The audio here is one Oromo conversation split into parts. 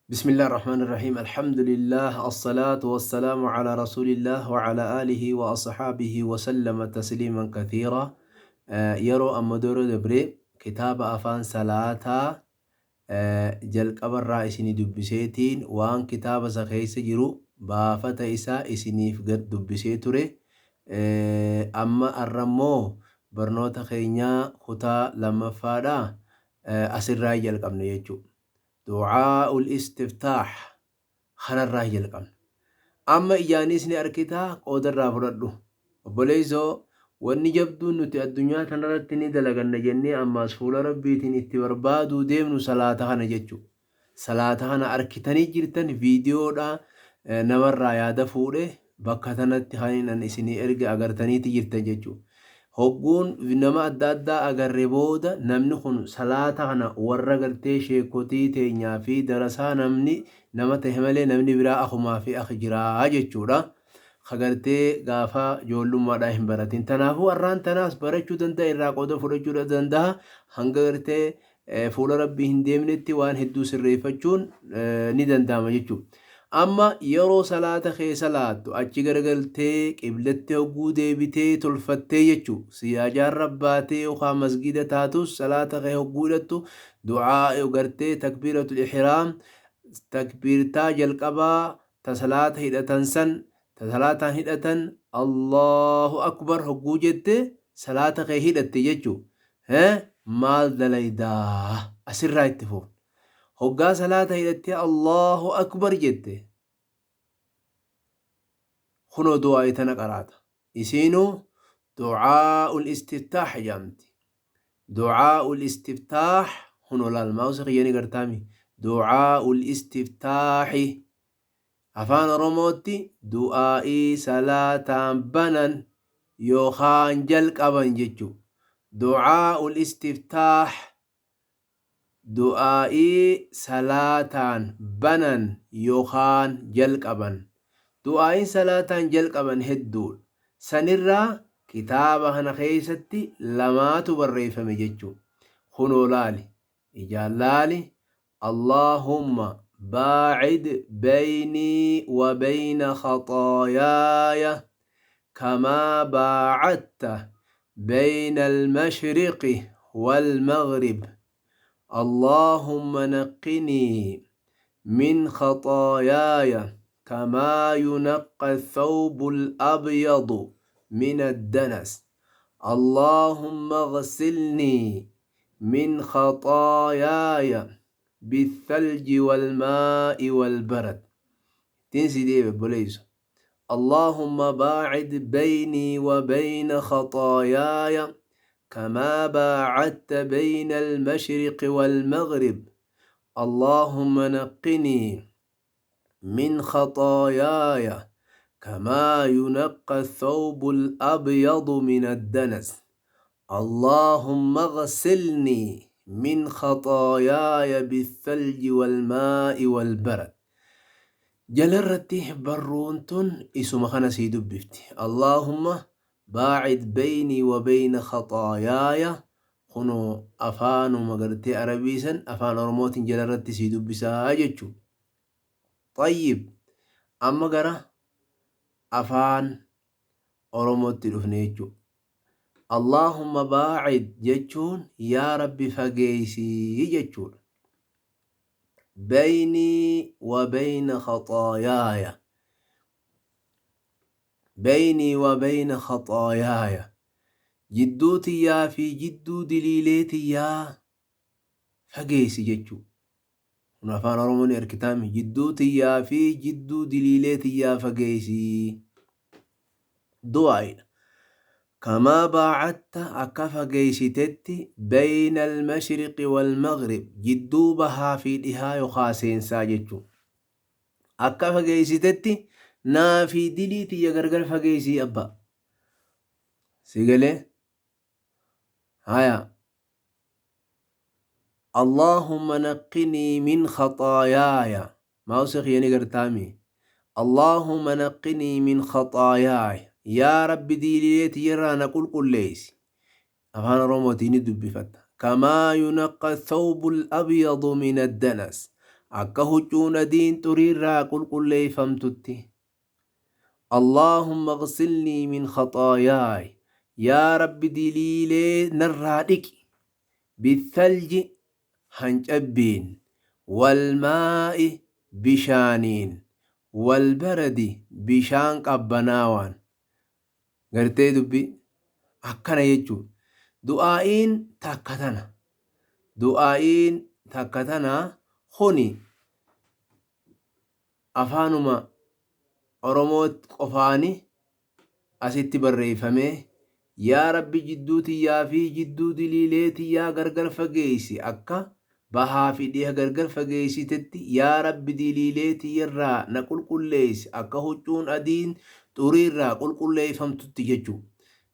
بسم الله الرحمن الرحيم الحمد لله الصلاة والسلام على رسول الله وعلى آله وأصحابه وسلم تسليما كثيرا. Yeroo amma dura dabre kitaaba afaan salaataa jalqabarraa isinii dubbiseetiin waan kitaaba isa keessa jiru baafata isaa isiniif gad dubbisee ture. Amma arrammoo barnoota keenyaa kutaa lammaffaadha asirraa jalqabne jechuudha. Du'aa'ul istiftaah kanarraa jalqabna. Amma ijaanis ni arkitaa, qoodarraa fudhadhu. Obboleessoo, wanni jabduun nuti addunyaa kanarratti ni dalaganna jennee ammaas fuula Rabbiitiin itti barbaaduu deemnu salaata kana jechuudha. Salaata kana arkitanii jirtan, viidiyoodha namarraa yaada fuudhe bakka tanatti kan isinii erge agartaniiti jirtan jechuudha. Hogguun nama adda addaa agarre booda namni kun salaata kana warra gartee sheekotii teenyaa fi darasaa namni nama tahe malee namni biraa akumaa fi akhi jiraa jechuudha. Kagartee gaafa ijoollummaadhaan hin baratin. Tanaafuu har'aan tanaas barachuu danda'a, irraa qooda fudhachuu danda'a. Hanga gartee fuula Rabbii hin deemnetti waan hedduu sirreeffachuun ni danda'ama jechuudha. Amma yeroo salaata kee salaattu achi garagaltee qiblatti hogguu deebitee tolfattee jechuudha. Siyaajaan rabbaatee yookaan masgida taatus salaata kee hogguu hidhattu du'aa gartee takbiiratul ihraam, takbiirtaa jalqabaa ta salaata hidhatan san, ta salaataan hidhatan, Allahu akbar hogguu jette salaata kee hidhatte jechuudha. Maal dalaydaa? Asirraa itti fuufna. Hoggaa salaata hidhattee Allahu akbar jette kunoo du'aa tana qaraata. Isiinuu du'aa'ul istiftaah jedhamti. Du'aa'ul istiftaah kunoo laal, maawusa kiyya ni gartaami. Du'aa'ul istiftaahi afaan Oromootti du'aa'ii salaataan banan yookaan jalqaban jechuudha. Du'aa'ul istiftaah, du'aa'ii salaataan banan yookaan jalqaban. Du'aa'iin salaataan jalqaban hedduudha. Sanirraa kitaaba kana keessatti lamaatu barreeffame jechuudha. Kunoo laali. Ijaan laali. Allahumma baacid baynii wa bayna khaxaayaaya kamaa baacadta bayna almashriqi والمغرب. اللهم نقني من خطاياي كما ينقى الثوب الأبيض من الدنس. اللهم اغسلني من خطاياي بالثلج والماء والبرد. تنسي دي بوليس. اللهم باعد بيني وبين خطاياي كما باعدت بين المشرق والمغرب. اللهم نقني من خطاياي كما ينقى الثوب الأبيض من الدنس. اللهم اغسلني من خطاياي بالثلج والماء والبرد. Jalarratti barruun tun isuma kana sii dubbifti. Allahumma baacid baynii wa bayna khaxaayaaya kunoo afaanuma gartee arabii san afaan Oromootiin jalarratti sii dubbisaa jechuudha. Xayyib, amma gara afaan Oromootti dhufne jechuudha. Allahumma baacid jechuun yaa Rabbi fageessii jechuudha. Baynii wa bayna khaxaayaaya, baynii wa bayna khaxaayaaya, jidduu tiyyaa fi jidduu diliilee tiyyaa fageessi jechuudha. Kun afaan Oromoo ni argitaami. Jidduu tiyyaa fi jidduu diliilee tiyyaa fageessi. Du'aa'idha. Kamaa baacadta, akka fageessitetti, bayna almashriqi walmaghrib, jidduu bahaa fi dhihaa yookaan seensaa jechuudha. Akka fageessitetti naa fi dilii tiyya gargar fageessii abba. Si galee? Haya. Allahumma naqqinii min khaxaayaaya. Maawusa kiyya ni gartaami. Allahumma naqqinii min khaxaayaaya. Yaa Rabbi, diililee tiyyarraa na qulqulleessi. Afaan Oromootiin ni dubbifatta. Kamaa yunaqqa thawbul abyadu min addanas. Akka huccuun adiin xuriirraa qulqulleeyfamtutti. Allaahumma ighsilnii min khaxaayaay, yaa Rabbi diliilee narraa dhiqi, bithalji hancabbiin, walmaa'i bishaaniin, walbaradi bishaan qabbanaawaan. Gartee dubbi akkana jechuun du'aa'iin takka tana, du'aa'iin takka tana. Kuni afaanuma Oromoo qofaani asitti barreeffame. Yaa Rabbi, jidduu tiyyaa fi jidduu diliilee tiyyaa gargar fageeysi, akka bahaa fi dhiha gargar fageessitetti. Yaa Rabbi, diliilee tiyyarraa na qulqulleessi akka huccuun adiin xuriirraa qulqulleeffamtutti jechuu.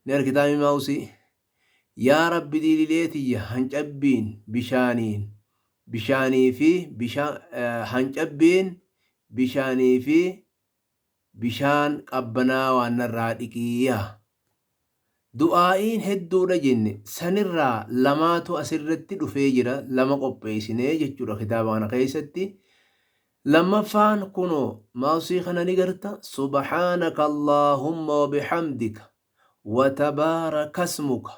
Ni argitaa mimaawusii? Yaa Rabbi, diliilee tiyya hancabbiin, bishaaniin, bishaanii fi bishaan, hancabbiin, bishaanii fi bishaan qabbanaawaan narraa dhiqiiya. Du'aa'iin hedduudha jenne, sanirraa lamaatu asirratti dhufee jira, lama qopheessinee jechuudha kitaaba kana keessatti. Lammaffaan kunoo maawsii kana ni garta: subhaanaka Allaahumma wa bihamdika wa tabaaraka ismuka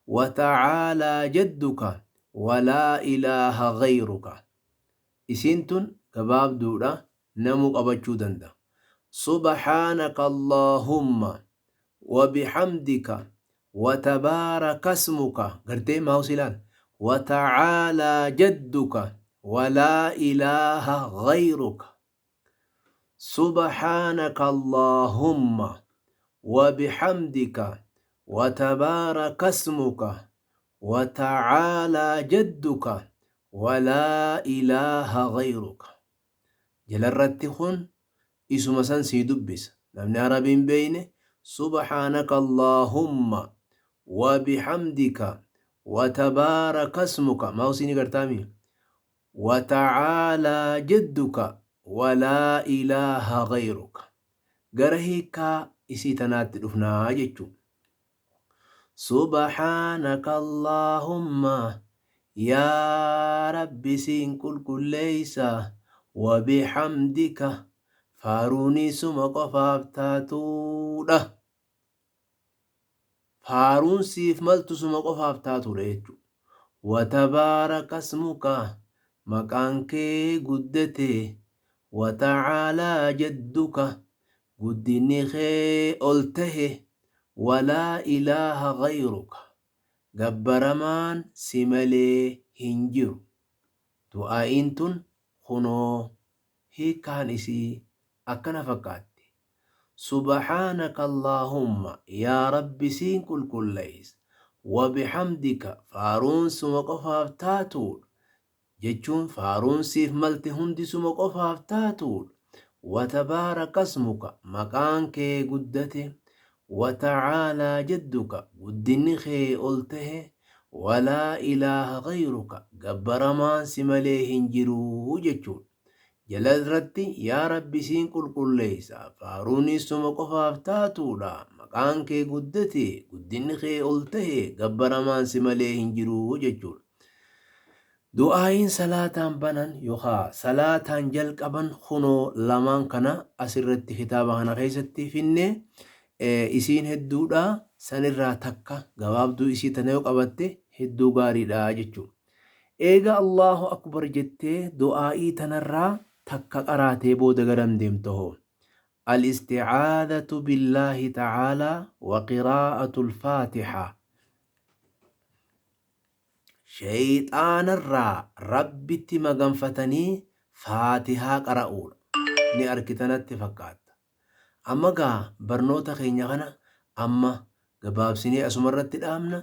wa ta'aalaa jadduka wa laa ilaaha ghayruka. Isiin tun gabaabduudha, namuu qabachuu danda'a. Subhaanaka Allaahumma wa bihamdika wa tabaaraka ismuka, gartee maawsii ilaal, wa ta'aalaa jadduka wa laa ilaaha ghayruka. Subhaanaka Allaahumma wa bihamdika wa tabaaraka ismuka wa ta'aalaa jadduka wa laa ilaaha ghayruka. Jalarratti kun isuma san sii dubbisa. Namni Arabii hin beeyne, subhaanaka Allaahumma wa bihamdika wa tabaaraka ismuka, maawsii ni gartaami, wa ta'aalaa jadduka wa laa ilaaha ghayruka. Gara hiikkaa isii tanaatti dhufnaa jechuu. Subhaanaka Allaahumma, yaa Rabbi siin qulqulleeysa, wa bihamdika, faaruunii suma qofaaf taatuudha. Faaruun siif maltu suma qofaaf taatuudha jechuudha. Wa tabaaraka ismuka, maqaan kee guddate, wa ta'aalaa jadduka, guddinni kee ol tahe, wa laa ilaaha ghayruka, gabbaramaan si malee hin jiru. Du'aa'iin tun kunoo hiikkaan isii akkana fakkaatti. Subhaanaka Allaahumma, yaa Rabbi siin qulqulleeysa, wa bihamdika, faaruun suma qofaaf taatuudha jechuun faaruun siif malte hundi suma qofaaf taatuudha, wa tabaaraka ismuka, maqaan kee guddate, wa ta'aalaa jadduka, guddinni kee ol tahe, wa laa ilaaha ghayruka, gabbaramaan si malee hin jiru jechuudha. Jala irratti yaa Rabbi siin qulqulleeysa, faaruunis suma qofaaf taatuudha, maqaan kee guddate, guddinni kee ol tahe, gabbaramaan si malee hin jiru jechuudha. Du'aa'iin salaataan banan yookaa salaataan jalqaban kunoo lamaan kana asirratti kitaaba kana keessatti finne. Isiin hedduudha, sanirraa takka gabaabduu isii tana yoo qabatte hedduu gaariidha jechuudha. Eega Allaahu Akbar jettee du'aa'ii tanarraa takka qaraatee booda garam deemta hoo? Al-isti'aadhatu billaahi ta'aalaa wa qiraa'atul faatihaa. Sheyxaanarraa Rabbitti maganfatanii faatihaa qara'uudha. Ni argita natti fakkaatta. Amma gaa barnoota keenya kana amma gabaabsinee asumarratti dhaabna.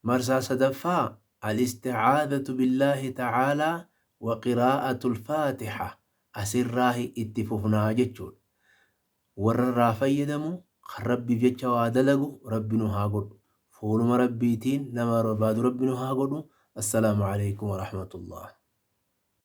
Marsaa sadaffaa, Al-isti'aadhatu billaahi ta'aalaa wa qiraa'atul faatiha, asirraahi itti fufnaa jechuudha. Warra irraa fayyadamu, kan Rabbiif jecha waa dalagu Rabbi nu haa godhu. Fuuluma Rabbiitiin nama barbaadu Rabbi nu haa godhu. Assalaamu alaikum warahmatullah.